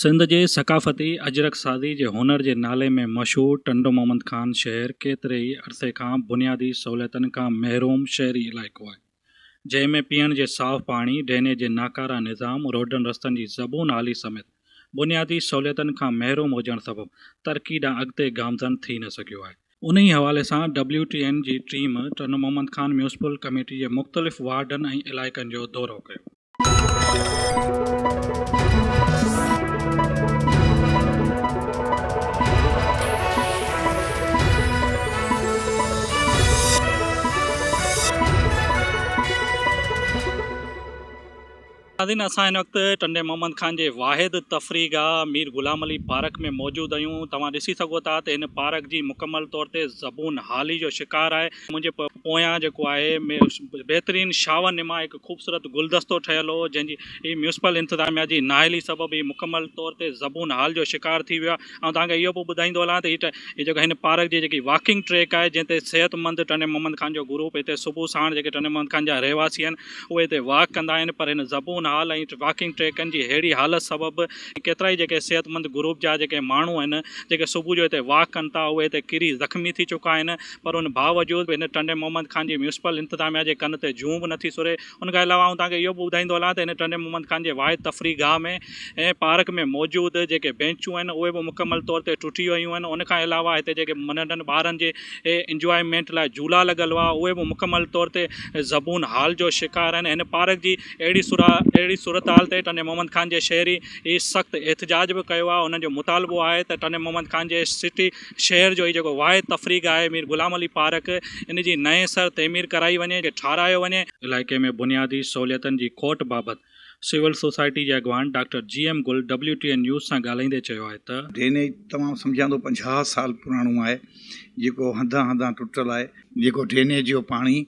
سنڌ جي ثقافتي اجرڪ سازي جي هنر جي نالي ۾ مشهور ٽنڊو محمد خان شهر ڪيتري ئي عرصي کان بنيادي سهوليتن کان محروم شهري علائقو آهي، جنهن ۾ پيئڻ جي صاف پاڻي، ڊرينيج جي ناڪاره نظام، روڊن رستن جي زبون حالي سميت بنيادي سهوليتن کان محروم هجڻ سبب ترقي ڏانهن اڳتي گامزن ٿي نه سگهيو آهي. انهي حوالي سان ڊبليو ٽي اين جي team Tando Muhammad Khan municipal committee جي مختلف وارڊن ۽ علائقن جو دورو ڪيو. ناظرين اسان هن وقت ٽنڊي محمد خان جي واحد تفريح گاهه مير غلام علي پارڪ ۾ موجود آهيون توهان ڏسي سگهو ٿا ته هن پارڪ جي مڪمل طور تي زبون حالي جو شڪار آهي منهنجي پويان جيڪو آهي بهترين شاور نما هڪ خوبصورت گلدستو ٺهيل هو جنهن جي هي ميونسپل انتظاميا جي نااهلي سبب هي مڪمل طور تي زبون حال جو شڪار ٿي ويو آهي آئون توهان کي اهو به ٻڌائيندو هلان ته هي جيڪو هن پارڪ جي جيڪي واڪنگ ٽريڪ آهي جنهن تي صحت مند ٽنڊي محمد خان جو گروپ هتي صبح ساڻ جيڪي ٽنڊي محمد خان جا رهواسي آهن اهي هتي واڪ ڪندا آهن پر هن زبون حال ۽ واڪنگ ٽريڪن جي ههڙي حالت سبب ڪيترائي جيڪي صحت مند گروپ جا جيڪي ماڻهو آهن جيڪي صبح جو هتي واڪ ڪن ٿا اهي هتي ڪري زخمي ٿي چڪا آهن پر ان باوجود به هن ٽنڊي محمد خان جي ميونسپل انتظاميا جي ڪن تي جون به نٿي سري. ان کان علاوه آئون توهان کي اهو به ٻڌائيندو هلان ته هن ٽنڊي محمد خان جي واحد تفريح گاهه ۾ ۽ پارڪ ۾ موجود جيڪي بينچون آهن اهي به مڪمل طور تي ٽٽي ويون آهن. ان کان علاوه هتي جيڪي ننڍن ٻارن جي انجوائمينٽ لاء جهولا لڳل هئا اهي به مڪمل طور تي زبون حال جو شڪار آهن. هن پارڪ جي اهڙي اهڙي صورتحال تي ٽنڊي محمد خان جي شهري سخت احتجاج به ڪيو آهي. انهن جو مطالبو آهي ته ٽنڊي محمد خان جي سٽي شهر جو هي جيڪو واحد تفريح گاهه آهي مير غلام علي پارڪ ان جي نئين سر تعمير ڪرائي وڃي ٺاهرايو وڃي. علائقي ۾ بنيادي سهوليتن جي کوٽ بابت سول سوسائٽي جي اڳواڻ doctor G M Gul W T N news سان ڳالهائيندي چيو آهي ته. ڊرينيج تمام سمجهان ٿو 50 سال پراڻو آهي جيڪو هنڌان هنڌان ٽٽل آهي. جيڪو ڊرينيج جو پاڻي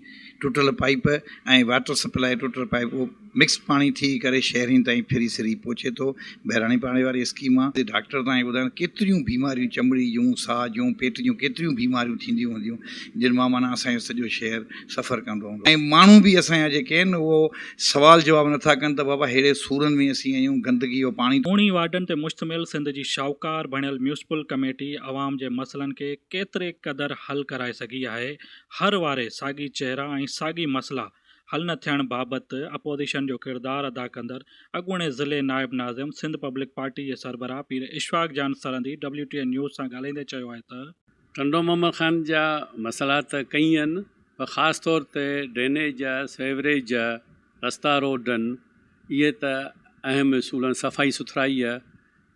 ٽٽل پائيپ ۽ واٽر سپلاء ٽٽل پائيپ اهو مڪس پاڻي ٿي ڪري شهرين تائين ڦري سري پهچي ٿو. بهراڻي پاڙي واري اسڪيم آ. ڊاڪٽر تائين ٻڌايو ڪيتريون بيماريون چمڙي جون، ساهه جون، پيٽ جون ڪيتريون بيماريون ٿينديون هونديون جن مان معنيٰ اسان جو سڄو شهر سفر ڪندو هوندو ۽ ماڻهو به اسان جا جيڪي آهن اهو سوال جواب نٿا ڪن ته بابا ههڙي سورن ۾ اسين آهيون گندگي جو پاڻي. اوڻي وارڊن تي مشتمل سنڌ جي شاهوڪار بڻيل ميونسپل ڪميٽي عوام جي مسئلن کي ڪيتري قدر حل ڪرائي سگهي آهي، هر واري ساڳي چهرا ۽ ساڳي مسئلا حل نه ٿيڻ بابت اپوزيشن جو ڪردار ادا ڪندڙ اڳوڻي ضلعي نائب ناظم سنڌ پبلڪ پارٽي جي سربراهه Pir Ashfaq Jan Sirhindi W T N news سان ڳالهائيندي چيو آهي ته. ٽنڊو محمد خان جا مسئلا ته ڪئين آهن پر خاص طور تي ڊرينيج جا سيوريج جا رستا روڊ آهن اهي ته اهم اصول آهن صفائي سٿرائي آهي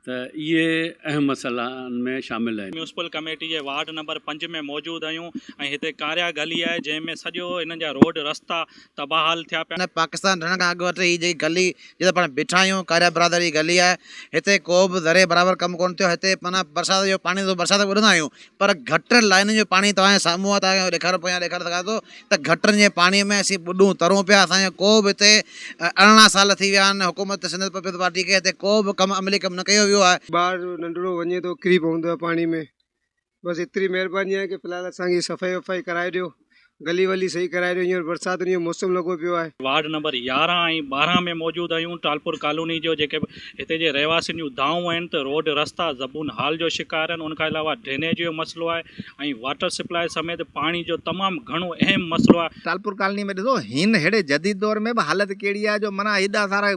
ته اهي اهم مسئلن ۾ شامل آهن. ميونسپل ڪميٽي جي وارڊ نمبر پنج ۾ موجود آهيون ۽ هتي ڪاريا گلي آهي جنهن ۾ سڄو هنن جا روڊ رستا تباهه حال ٿيا پيا. پاڪستان ٺهڻ کان اڳ وٽ هي جيڪي گلي جتي پاڻ بيٺا آهيون ڪاريا برادري جي گلي آهي هتي ڪو به ذري برابر ڪم ڪونه ٿيو هتي معنيٰ برسات جو پاڻي ته برسات ۾ ٻڏندا آهيون پر گٽر لائنن جو پاڻي توهان جي سامهون آهي توهان کي ڏيکاريو پويان ڏيکاري سگهان ٿو ته گٽرن جي پاڻي ۾ اسين ٻڏون ترون پيا اسان جو ڪو به هتي 18 سال ٿي ويا آهن حڪومت سنڌ پيپلز پارٽي کي هتي ڪو به ڪم عملي ڪم نه ڪيو ويو آهي. ٻار ننڍڙو وڃي ٿو ڪري پوندو آهي پاڻي ۾ بس ايتري مهرباني آهي ڪي في الحال اسان کي صفائي وفائي ڪرائي ڏيو گلي ولي صحيح ڪرائي ڏيو هينئر برساتن جو موسم لڳو پيو آهي. وارڊ نمبر 11 ۽ 12 ۾ موجود آهيون ٽالپور ڪالوني جو جيڪي به هتي جي رهواسين جون دانهون آهن ته روڊ رستا زبون حال جو شڪار آهن ان کان علاوه ڊرينيج جو مسئلو آهي ۽ واٽر سپلاء سميت پاڻي جو تمام گهڻو اهم مسئلو آهي. ٽالپور ڪالوني ۾ ڏسو هن ههڙي جديد دور ۾ به حالت ڪهڙي آهي جو معنيٰ هيڏا سارا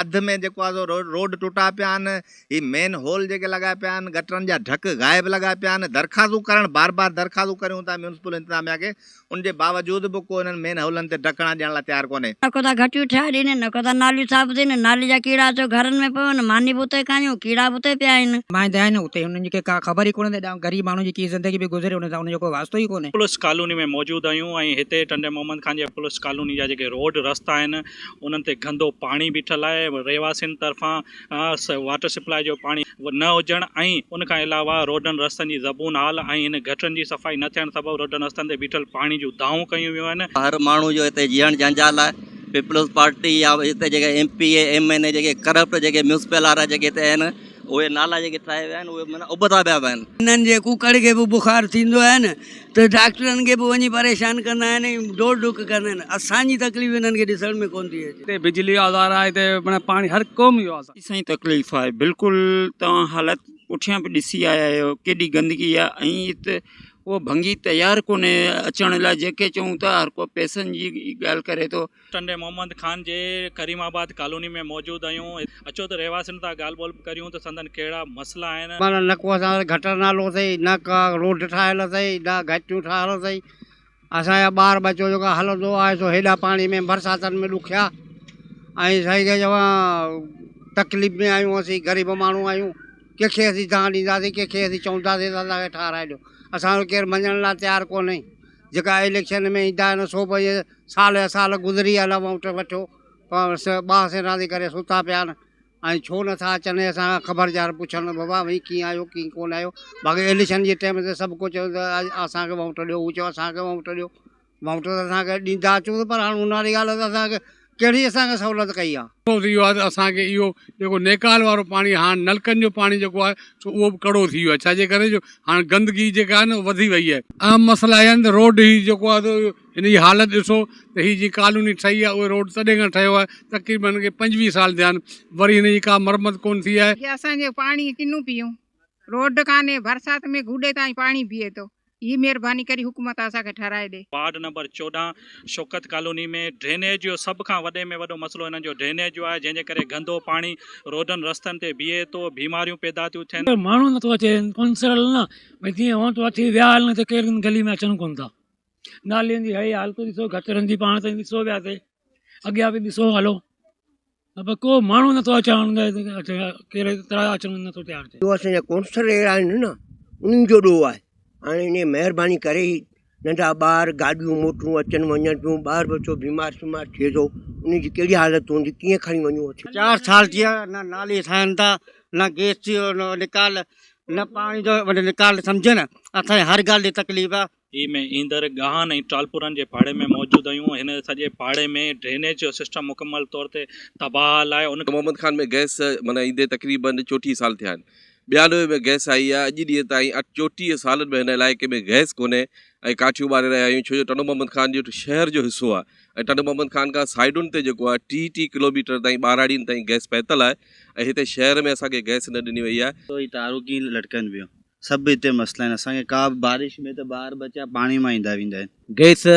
اڌ ۾ جيڪو آهي سو روڊ ٽٽا پيا آهن هي مين هول جيڪي لڳايا پيا آهن، گٽرن جا ڍڪ غائب لڳايا پيا آهن، درخواستون ڪرڻ بار بار درخواستون ڪريون ٿا ميونسپل انتظاميا کي ان جي باوجود به ڪو انهن مين هولن تي ڍڪڻا ڏيڻ لاء تيار ڪونهي. نه ڪو ٿا گهٽيون ٺهائي ڏين، نه ڪو ٿا ناليون صاف ٿين، نالي جا ڪيڙا اچو گهرن ۾ پون، ماني به اتي کايون، ڪيڙا به اتي پيا آهن. مائيندا آهن اتي انهن کي ڪا خبر ئي ڪونهي ته هيڏانهن غريب ماڻهن جي ڪيئن زندگي پئي گذري ان سان انهن جو ڪو واسطو ئي ڪونهي. پوليس ڪالوني ۾ موجود آهيون ۽ هتي ٽنڊي محمد خان جي پوليس ڪالوني جا جيڪي روڊ رستا آهن انهن تي گندو پاڻي بيٺل آهي رهواسين طرفان واٽر سپلاء جو پاڻي نه هجڻ ۽ ان کان علاوه روڊن رستن جي زبون حال ۽ هن گٽرن جي صفائي نه ٿيڻ سبب روڊن رستن تي بيٺل پاڻي جون دانهون ڪيون ويون آهن. هر ماڻهو جو هتي جيئڻ جنجال آهي پيپلز پارٽي يا هتي جيڪي M P A M N A جيڪي ڪرپٽ جيڪي ميونسپل وارا جيڪي هتي آهن اهي نالا جيڪي ٺاهيا ويا آهن اهي معنيٰ ابتا پيا وهن. انهن جي ڪڪڙ کي به بخار ٿيندو آهي نه ته ڊاڪٽرن کي به وڃي پريشان ڪندا آهن ۽ ڊوڙ ڊڪ ڪندا آهن. اسان جي تڪليف انهن کي ڏسڻ ۾ ڪونه ٿي اچي. هتي بجلي جو آزار آهي هتي معنيٰ پاڻي هر قوم جو آزار. سائين تڪليف آهي بلڪل توهان حالت پٺيان به ڏسي آيا آهيو ڪيڏي گندگي آهي ۽ هت اهو ڀنگي تيار ڪونهي اچڻ لاء جيڪي چئون ٿا هر ڪو پئسن جي ڳالهه ڪري ٿو. ٽنڊي محمد خان جي ڪريم آباد ڪالوني ۾ موجود آهيون اچو ته رهواسين سان ڳالهه ٻولهه ڪريون ته سندن ڪهڙا مسئلا آهن. معنيٰ نه ڪو اسان وٽ گٽر نالو اٿئي نه ڪا روڊ ٺاهيل اٿئي نه گهٽيون ٺاهيل اٿئي اسان جا ٻار ٻچو جيڪو هلندو آهي سو هيڏا پاڻي ۾ برساتن ۾ ڏکيا ۽ سائين کي چوان تڪليف ۾ آهيون اسين غريب ماڻهو آهيون ڪنهن کي اسين دانهن ڏينداسين ڪنهن کي اسين چونداسين ته اسان کي ٺاهرائي ڏيو اسان جو ڪير مڃڻ لاء تيار ڪونهي جيڪا اليڪشن ۾ ايندا آهن سو به سال جا سال گذري ويا ووٽ وٺو ٻانهن سيراندي ڪري ستا پيا آهن ۽ ڇو نٿا اچن ۽ اسان کان خبر چار پڇن بابا اوهين ڪيئن آهيو ڪيئن ڪونه آهيو باقي اليڪشن جي ٽيم تي سڀ ڪو چيو ته اسان کي ووٽ ڏيو هو چيو اسان کي ووٽ ڏيو ووٽ ته اسان کي ڏيندا اچون پر هاڻ ان واري ڳالهه ته اسان کي ڪهڙي اسان کي سهولت ڪئي آهي. افسوس اهو آهي ته اسان کي اهو جيڪو نيڪال وارو پاڻي هاڻ نلڪن جو پاڻي جيڪو آهي سو اهو به ڪڙو ٿي ويو آهي ڇا جي ڪري جو هاڻ گندگي جيڪا آهي نه وڌي وئي آهي. اهم مسئلا اهي آهن ته روڊ هي جيڪو آهي سو هن جي حالت ڏسو ته هي جيئن ڪالوني ٺهي آهي اهو روڊ تڏهن کان ٺهيو آهي تقريبن هن کي 25 سال ٿيا آهن وري هن جي ڪا مرمت ڪونه ٿي آهي. هي اسان جو پاڻي ڪنو پيئون روڊ ڪانهي برسات ۾ گوڏي تائين پاڻي بيهي ٿو هي مهرباني ڪري حڪومت اسان کي ٺهرائي ڏي. Ward number 14 Shaukat colony ۾ drainage جو سڀ کان وڏي ۾ وڏو مسئلو هنن جو ڊرينيج جو آهي جنهن جي ڪري گندو پاڻي روڊن رستن تي بيهي ٿو بيماريون پيدا ٿيون ٿين. ماڻهو نٿو اچي ڪونسلر نه ڀئي جيئن هون تو اٿي ويا هلن ته ڪير گلي ۾ اچن ڪون ٿا. نالين جي هي حالت ڏسو گٽرن جي پاڻ ته ڏسو پيا سي اڳيان به ڏسو هلو پر ڪو ماڻهو نٿو اچڻ ڪهڙي طرح اچڻ نٿو تيار ٿئي. اهو اسان جا ڪونسلر اهڙا آهن نه انهن جو ڏوهه آهي هاڻي انهي مهرباني ڪري هي ننڍا ٻار گاڏيون موٽرون اچن وڃن پيون ٻار ٻچو بيمار سيمار ٿئي ٿو ان جي ڪهڙي حالت هوندي ڪيئن کڻي وڃون اسين. چار سال ٿي ويا نه نالي ٺاهن ٿا نه گئس جو نيڪال نه پاڻي جو نيڪال سمجهه نه اسان کي هر ڳالهه جي تڪليف آهي. هي ۾ ايندڙ ڳاهن ۽ ٽالپورن جي پاڙي ۾ موجود آهيون. هن سڄي پاڙي ۾ ڊرينيج جو سسٽم مڪمل طور تي تباهه حال آهي. ان. محمد خان ۾ گئس معنيٰ ايندي تقريبن 34 سال ٿيا آهن. 92 ۾ گئس آئي آهي اڄ ڏينهن تائين 34 سالن ۾ هن علائقي ۾ گئس ڪونهي ۽ ڪاٺيون ٻاري رهيا آهيون ڇو جو ٽنڊو محمد خان جو شهر جو حصو آهي ۽ ٽنڊو محمد خان کان سائيڊن تي جيڪو آهي ٽيهه ٽيهه ڪلوميٽر تائين ٻهراڙين تائين گئس پهتل آهي ۽ هتي شهر ۾ اسان کي گئس نه ڏني وئي آهي. تو هي تارون ڪيئن لٽڪن پيون. سڀ هتي مسئلا آهن اسان کي ڪا به بارش ۾ ته ٻار ٻچا پاڻي مان ايندا ويندا آهن. گئس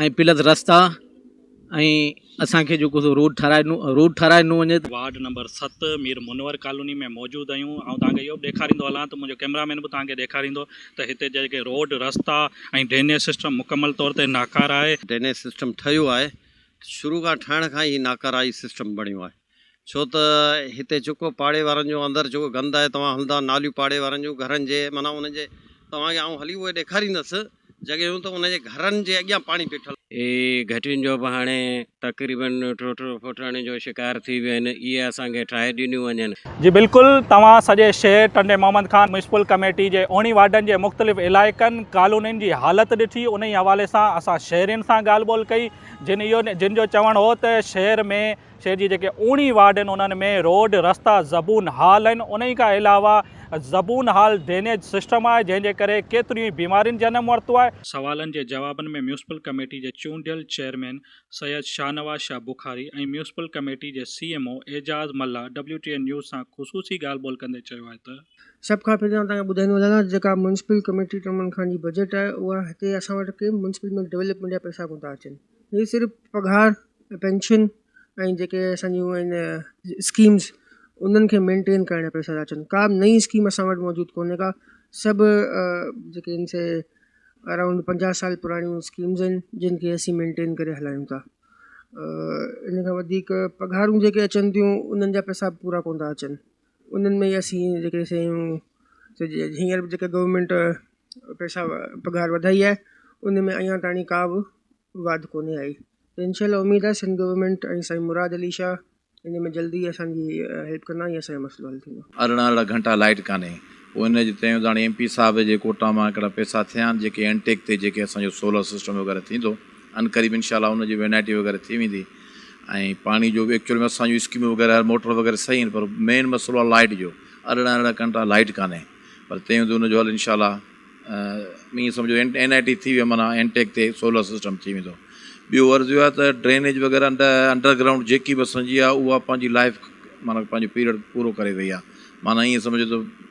۽ پلس رستا ۽ اسان کي جيڪو سو روڊ ٺھرائي ڏنو روڊ ٺھرائي ڏنو وڃي. Ward number 7 Mir Munawar colony ۾ موجود آهيون آئون توهان کي اهو به ڏيکاريندو هلان ته منهنجو ڪئميرا مين به توهان کي ڏيکاريندو ته هتي جيڪي روڊ رستا ۽ ڊرينيج سسٽم مڪمل طور تي ناڪاره آهي. ڊرينيج سسٽم ٺهيو آهي شروع کان ٺهڻ کان ئي ناڪاره ئي سسٽم بڻيو آهي ڇو ته هتي جيڪو پاڙي وارن جو اندر جيڪو گند آهي توهان هلندا ناليون پاڙي وارن جون گهرن جي معنيٰ انهن جي توهان کي آئون هلي اهي ڏيکاريندس جڳهيون ته انهن جي گهرن جي اڳيان پاڻي بيٺل اهي گهٽين جو به هاڻي تقريبن ٽوٽ ڦٽڻ جو شڪار ٿي ويون آهن اهي اسان کي ٺاهي ڏنيون وڃن. جي بلڪل توهان سڄي شهر ٽنڊي محمد خان ميونسپل ڪميٽي جي اوڻي وارڊن جي مختلف علائقن ڪالونين جي حالت ڏٺي انهي حوالي سان اسان شهرين سان ڳالهه ٻولهه ڪئي جن اهو جن جو چوڻ هو ته شهر ۾ شهر جي جيڪي اوڻي وارڊ آهن انهن ۾ روڊ رستا زبون حال آهن انهي کان علاوه زبون حال ڊرينيج سسٽم آهي جنهن جي ڪري ڪيتريون ئي بيمارين جنم ورتو آهي. سوالن جي جوابن ۾ ميونسپل ڪميٽي جي چونڊيل chairman Syed Shahnawaz Shah Bukhari ۽ municipal committee جي C M O Ejaz Mallah W T N news سان خصوصي ڳالهه ٻولهه ڪندي چيو آهي ته. سڀ کان پهريان توهان کي ٻڌائيندو هلان ته جيڪا ميونسپل ڪميٽي ٽنڊو خان جي بجيٽ آهي اها هتي اسان وٽ ڪي ميونسپل ۾ ڊولپمينٽ جا پئسا ڪونه ٿا اچن هي صرف پگهار پينشن ۽ جيڪي اسان جون آهن اسڪيمز انهن کي مينٽين ڪرڻ جا پئسا ٿا اچن ڪا به نئين اسڪيم اسان وٽ موجود ڪونهي ڪا سڀ جيڪي آهن سي ارائونڊ 50 سال پراڻيون اسڪيمز آهن جن کي اسين مينٽين ڪري هلايون ٿا ان کان وڌيڪ پگهارون جيڪي اچن ٿيون انهن جا پئسا پورا ڪونه ٿا اچن انهن ۾ ئي اسين جيڪي شيون هينئر به جيڪا گورنمينٽ پئسا پگهار وڌائي آهي ان ۾ اڃا تاڻي ڪا به واڌ ڪونهي آئي ته انشاء الله اميد آهي سنڌ گورنمينٽ ۽ سائين مراد علي شاهه ان ۾ جلدي اسان جي هيلپ ڪندا ۽ اسان جو مسئلو حل ٿيندو. 18 18 گهنٽا لائيٽ ڪانهي پوء ان جي چيون ته هاڻي ايم پي صاحب جي ڪوٽا مان هڪڙا پئسا ٿيا آهن جيڪي اينٽيڪ تي جيڪي اسان جو سولر سسٽم وغيره ٿيندو عنقريب انشاء الله ان جي به اين I ٽي وغيره ٿي ويندي ۽ پاڻي جو به ايڪچوئل ۾ اسان جون اسڪيمون وغيره موٽر وغيره صحيح آهن پر مين مسئلو آهي لائيٽ جو. 18 18 گهنٽا لائيٽ ڪانهي پر تنهن هوندي ان جو حل انشاء الله ائين سمجهو اين I ٽي ٿي ويو معنيٰ اينٽيڪ تي سولر سسٽم ٿي ويندو. ٻيو عرض اهو آهي ته ڊرينيج وغيره انڊر گرائونڊ جيڪي به اسان جي آهي اها پنهنجي لائيف معنيٰ پنهنجو پيريڊ پورو ڪري وئي آهي معنيٰ ائين سمجهو ته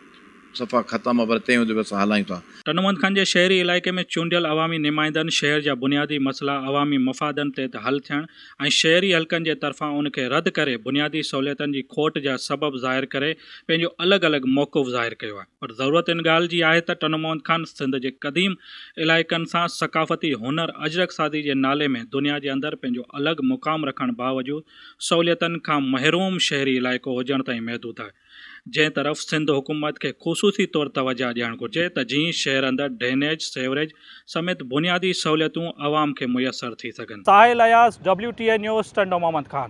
صفا ختم آهي پر تنهن هوندي به اسان هلايون ٿا. ٽنڊو محمد خان جي شهري علائقي ۾ چونڊيل عوامي نمائندن شهر جا بنيادي مسئلا عوامي مفادن تحت حل ٿيڻ ۽ شهري حلقن جي طرفان ان کي رد ڪري بنيادي سهوليتن جي کوٽ جا سبب ظاهر ڪري پنهنجو الڳ الڳ موقف ظاهر ڪيو آهي پر ضرورت ان ڳالهه جي آهي ته ٽنڊو محمد خان سنڌ جي قديم علائقن سان ثقافتي هنر اجرڪ سازي جي نالي ۾ دنيا جي اندر پنهنجو الڳ مقام رکڻ باوجود سهوليتن کان محروم شهري علائقو هجڻ تائين محدود آهي جنهن طرف سنڌ حڪومت کي خصوصي طور توجهه ڏيڻ گهرجي ته جيئن شهر اندر ڊرينيج، سيوريج سميت بنيادي سهوليتون عوام کي ميسر ٿي سگهن. Sahil Ayaz, W T A news, Tando Muhammad Khan.